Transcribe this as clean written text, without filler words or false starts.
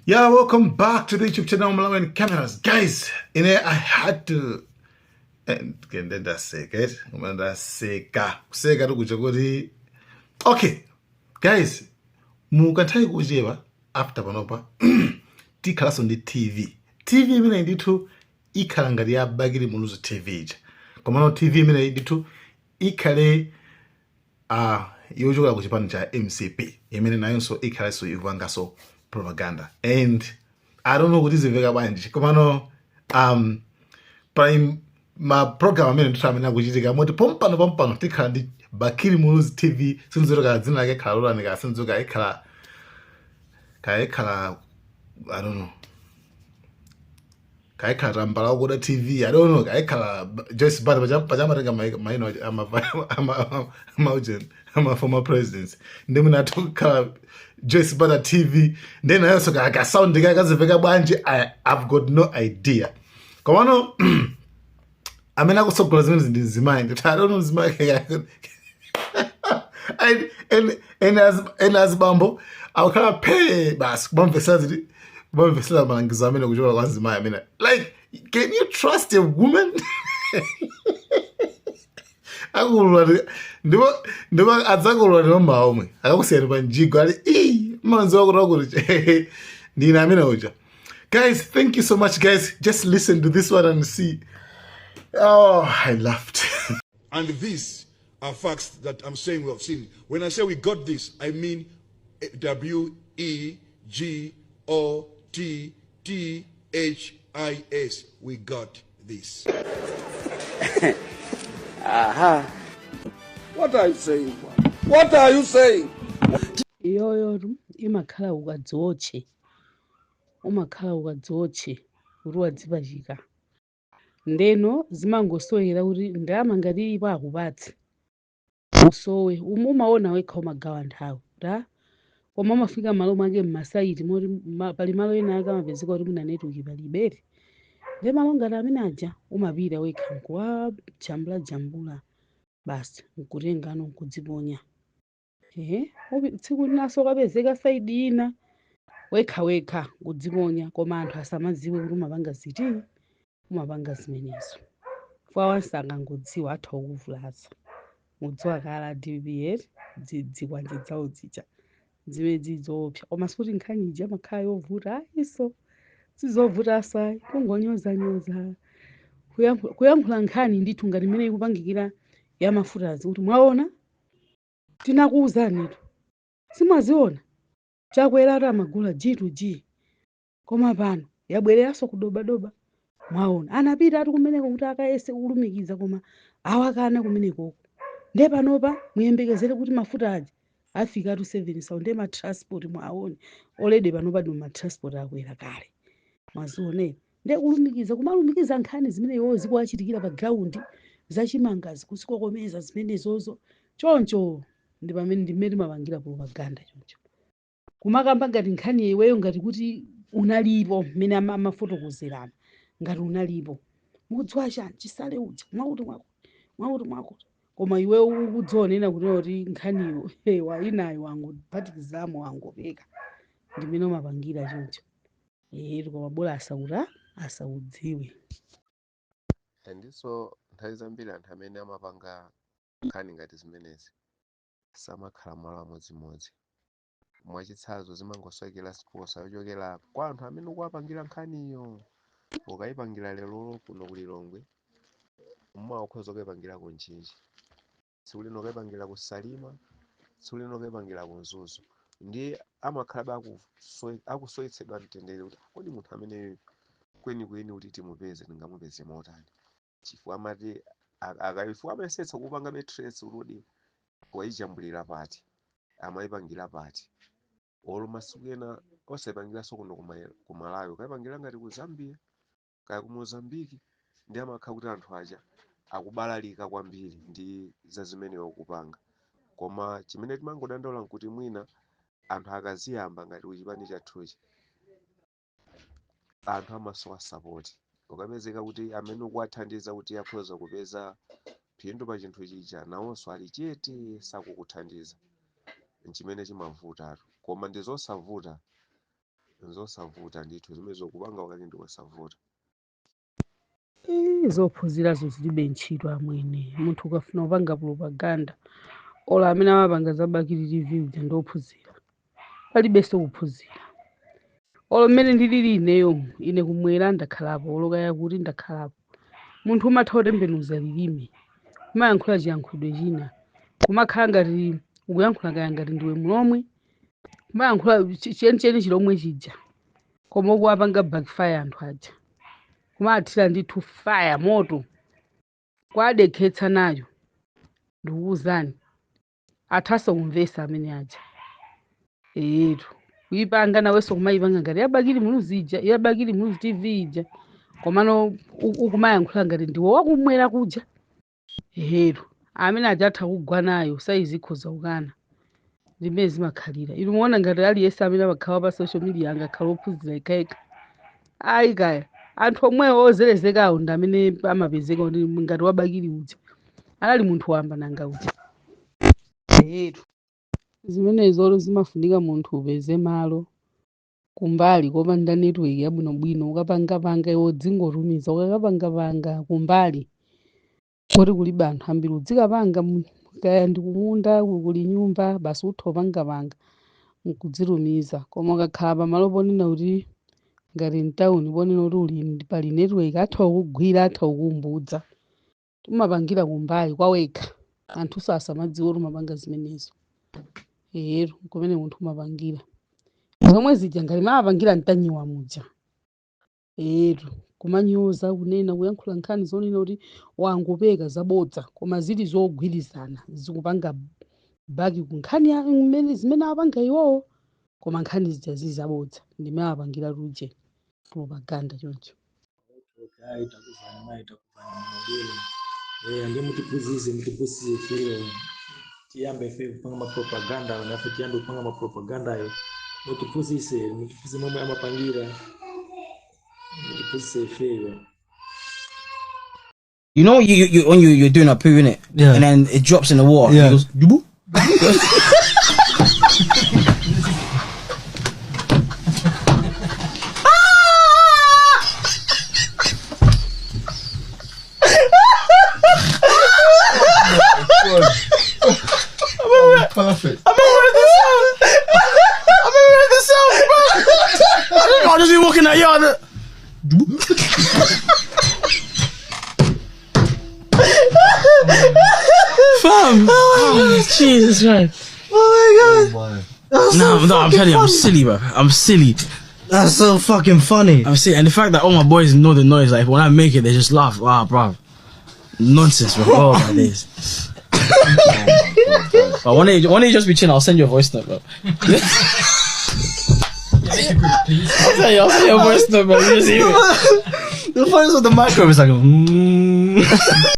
Yeah, welcome back to the YouTube channel Malawian Cameras. Guys, I had to and ndaseka it. Ndaseka. Kuseka tikuja kuti okay, guys, mukanthawi kuchepa after panopa tikhalanso ndi TV. TV imene ndithu ikhala ngati ya Bakili Muluzi TV ija. Komano TV imene ndithu ikhale yochokera ku chipani cha MCP, imene nayonso ikhalenso ikupanganso propaganda, and I don't know kuti zimveka bwanji, komano prime ma program amene ndithu amene akuchitika moti pompano pompano tikhala ndi Bakili Muluzi TV. Sindidziwa kaya dzina lake khala lolani, kaya sindidziwa kaya ikhala, I don't know, kaikhala Tambala Wakuda TV, I don't know, kaikhala Joyce Banda pachamatenga maino amaujen ama former presidents, ndi mwina atukhala Joyce Banda TV. Then nayonso ka sound kakazimveka bwanji, I've got no idea. Komano amene akutsogola zimene ndi mzimayi ndithu. I don't know mzimayi and azibambo akukhala phe basi kumamvesera ziti, kumamvesera malangizo amene kuchoka kwa mzimayi amene, like, can you trust a woman? Akulula ndipo adzakulula ndipo mmawa omwe akakusiyani pa mjigo ali ii mmanzi wakuti wakuti ndine amene uja. Guys, thank you so much. Guys, just listen to this one and see. Oh, I laughed. And these are facts that I'm saying we have seen. When I say we got this, I mean WEGOTTHIS. We got this. Aha. What are you saying? What are you saying? Iyoyotu imakhala ukadziwotche, umakhala ukadziwotche kuti wadzipachika. Ndeno zimangosowera kuti ndalama ngati ilipo akupatse usowe. Umaona wekha, umagawa nthawi ta, koma umafika malo mwake mma site moti pali malo ena ake amapezeka kuti mwina network palibere, ndi malo ngati amene aja umapita wekha nkuwajambulajambula basi, nkutengano nkudziponya. Ehe, tsiku linaso ukapezeka side ina wekha wekha kudziponya, koma anthu asamadziwe kuti umapanga ziti, umapanga zimenezo. Fwa wansi akangodziwa atha kukuvulaza. Mudziwa kala DPP dzikwanje dzawo zija zimene zidzoopsa, koma sikuti nkhani ija amakhala yovuta ayiso, sizovuta ayi, kungonyozanyoza, kuyankhula nkhani ndithu ngati imene ikupangikira ya mafutazi, kuti mwaona tinakuwuzanitu, simwaziona Chakwera ati amagula G2G, koma pano yabwereranso kudobadoba. Mwaona anapita ati kumeneko kuti akayese kulumikiza, koma awakana kumenekoko. Nde panopa muyembekezere kuti mafuta aja afika atu 7 sau. Nde ma transport mwaone already panopa ndi ma transport akwera kale, mwazionera. Nde kulumikiza, kumalumikiza nkhani zimene iwo zikuwachitikira pa ground, zachimangazi kuzikokomeza zimenezozo choncho, ndi pamene ndimene timapangira propaganda choncho, kumakamba ngati nkhani iweyo ngati kuti unalipo mmene amafotokozerana, ngati unalipo, mukudziwa chani Chisale uja, mwakuti mwakuti mwakuti mwakuti, koma iwe ukudzionena kuti nkhaniyo wa inayo wangophatikizamo, wangopeka. Ndimene umapangira choncho. Etu, koma bola asakuta asaudziwe. Andinso nthawi zambiri anthu amene amapanga nkhani ngati zimenezi samakhala malo amodzimodzi. Mwachitsanzo, zimangosowekera sponsor yochokera kwa anthu amene ukuwapangira nkhaniyo. Ukayipangira lerolo kuno ku Lilongwe, mmawa ukhoza kukayipangira ku Mchinji, tsiku lino ukayipangira ku Salima, tsiku lino ukayipangira ku Mzuzu. Ndiye amakhalabe akusowetsedwa mtendere kuti kodi munthu ameneyo kwenikweni kuti timupeze tingamupeze motani? Chifukwa amati akaifuwa amayesetsa kupangabe trace kuti kodi wayijambulira pati, amayipangira pati. Olo masiku ena osayipangiranso kuno ku Malawi, ukayipangira ngati ku Zambia kaya ku Mozambiki, ndi amakhala kuti anthu aja akubalalika kwambiri ndi za zimene ukupanga. Koma chimene timangodandaula nkuti mwina anthu akaziyamba ngati kuchipani chathuchi, anthu amasowa support. Ukapezeka kuti amene ukuwathandiza kuti akhoza kupeza phindu pa chinthu chija nawonso ali chete, sakukuthandiza, nchimene chimavutatu. Koma ndi zosavuta. Nzosavuta ndithu zimenezo kupanga wakati ndikosavuta. Zophunzirazo zilibe ntchito amwene. Munthu ukafuna kupanga propaganda, olo amene amapanga za Bakili TV uja ndiophunzira, palibenso kuphunzira. Olo mmene ndilili ineyo, ine kumwera ndakhalapo, olo kaya kuti ndakhalapo. Munthu umatha kutembenuza lilime, kumayankhula chiyankhulidwe china, kumakhala ngati ukuyankhula kaya ngati ndiwe mlomwe, kumayankhula chenicheni chilomwe chija, koma ukuwapanga backfire anthu aja, kumathira ndithu fire moto, kwadekhetsa nayo. Ndikuwuzani, athaso kumvesa amene aja. Eyetu kuyipanga nawenso kumayipanga ngati ya Bakili Muluzi ija, ya Bakili Muluzi TV ija, komano ukumayankhula ngati ndiwe wakumwera kuja. Ehetu amene aja atha kugwa nayo, saizi ikhoza kukana. Ndimene zimakhalira. Inu muona ngati aliyense amene amakhala pa social media angakhala ophunzira yekhayekha? Ayi kaya, anthu omwewo ozerezekawo ndi amene amapezeka kuti ngati wa Bakili uja anali munthu wamba nanga uja. Ehetu zimenezo zimafunika munthu upeze malo kumbali kopanda network yabwinobwino, ukapangapanga iwe udzingotumiza, ukakapangapanga kumbali koti kulibe anthu ambiri, udzikapanga kaya ndi kumunda kuli nyumba, basi utha kupangapanga nkudzitumiza. Koma ukakhala pamalo ponena kuti ngati mtawuni, ponena kuti uli pali network, atha kukugwira, atha kukumbudza. Umapangira kumbali kwawekha, anthu asamadziwe kuti umapanga zimenezo. Ehetu kumene munthu umapangira zomwe zija ngati mapangira mtanyiwa muja. Ehetu kumanyoza, kunena, kuyankhula nkhani zonena kuti wangopeka zabodza, koma zili zogwirizana, zikupanga back ku nkhani zimene apanga iwowo, koma nkhani zija zili zabodza, ndimene apangira tuje propaganda choncho. Ayi, takuvani mayi, takuvani mabwino. Ndiye mutiphunzise ifeyo, tiyambe ife kupanga mapropaganda, nafe tiyambe kupanga mapropaganda ayo. Mutiphunzise momwe amapangira, mutiphunzise ifeyo. You know, you when you're doing a poo, innit? Yeah. And then it drops in the water. Yeah. It goes, "Jubu." Perfect. I remember the sound. I remember the sound, bro. I'll just be walking that yard. Fam, oh, Jesus Christ. Oh my god. That's No, so no, I'm fucking telling you, I'm funny. silly, bro. I'm silly. That's so fucking funny. I'm silly. And the fact that all my boys know the noise, like when I make it, they just laugh. Wow, bro. Nonsense, bro. Oh my days. But one day, just be chill. I'll send you a voice note, bro. I'll send you a voice note, bro. You just hear it. The voice of the microphone is like, mm.